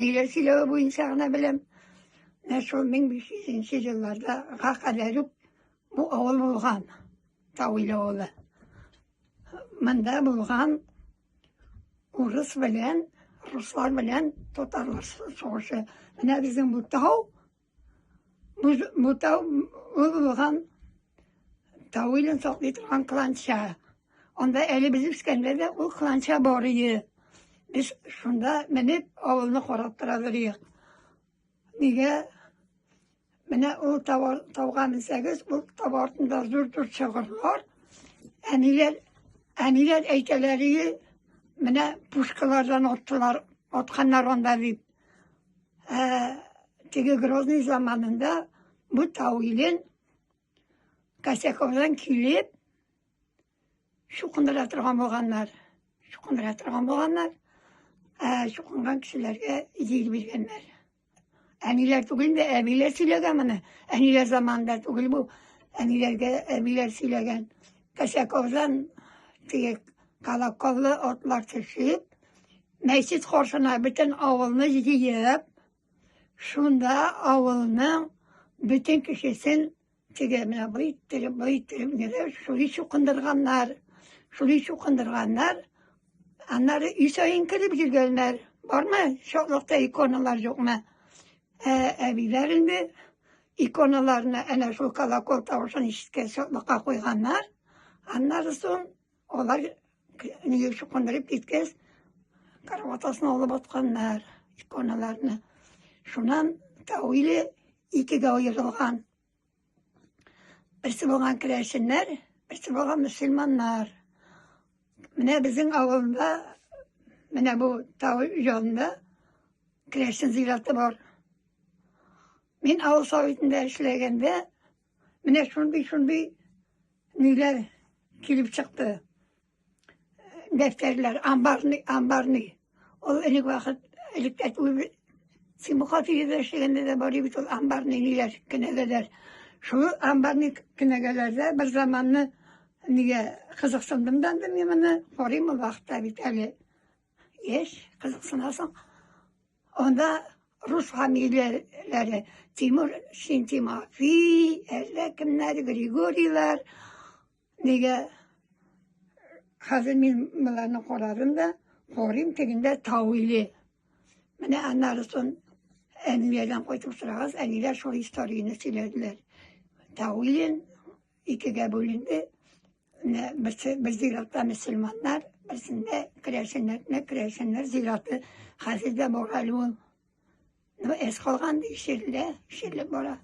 Әниләр сөйләве буенча гына беләм. Менә шул 1500 нче елларда кадәр үк бу авыл булган, Тауил авылы. Монда булган урыс белән, руслар белән татарлар сугышы. Менә безнең бу тау, бу тау ул булган Тауилен саклый торган каланча. Анда әле без үскәндә дә ул каланча бар иде. Без шунда менеп авылны карап тора идек. Нигә? Менә ул тау, тауга менсәгез, ул тау артында зур-зур чыгырлар. Әниләр, әниләр әйтәләр иде, менә пушкалардан аттылар, атканнар анда дип. Ә, теге Грозный заманында бу тау илен Косяковдан килеп чукындыра торган булганнар. Чукындыра торган булганнар. Ә чукынган кешеләргә җир биргәннәр. Әниләр түгел инде, әбиләр сөйләгән моны. Әниләр заманында түгел бу. Әниләргә әбиләр сөйләгән. Косяковдан теге колоколлы атлар төшеп, мәчет каршына бөтен авылны җыеп, Шунда авылның бөтен кешесен теге менә болай иттереп, болай иттереп ниләр шулай чукындырганнар. Шулай чукындырганнар. Аннары өй саен кереп йөргәннәр. Бармы? Шатлыкта иконалар юкмы? Ә әбиләр инде иконаларны әнә шул колокол тавышын ишеткәч шатлыкка куйганнар. Аннары соң Алар нигә чукындырып киткәч, карават астына алып атканнар иконаларны. Шуннан Тауиле икегә аерылган. Берсе булган керәшеннәр, берсе булган мөселманнар. Менә безнең авылда, менә бу тау янында керәшен зираты бар. Мин авыл советында эшләгәндә, менә шундый-шундый ниләр килеп чыкты. Дәфтәрләр, амбарный, амбарный. Ул элек вакыт, электә түгел, Симухатиеда эшләгәндә дә бар бит ул амбарный ниләр, кенәгәләр. Шул амбарный кенәгәләрдә бер заманны нигә кызыксындым да инде мин моны, карыйм ул вакытта бит әле яшь, кызыксынасың. Анда рус фамилияләре Тимур, Син Тимофей, әллә кемнәр, Григорийлар. Нигә хәзер мин боларны карадым да, карыйм тегендә тау иле. Менә аннары соң әниләрдән кайтып сорагач, әниләр шул историяне сөйләделәр. Тау илен икегә бүленде. Менә берсе бер зиратта мөселманнар, берсендә керәшеннәр. Менә керәшеннәр зираты хәзер дә бар әле ул. Ну, әз калган ди, ишелә, ишелеп бара.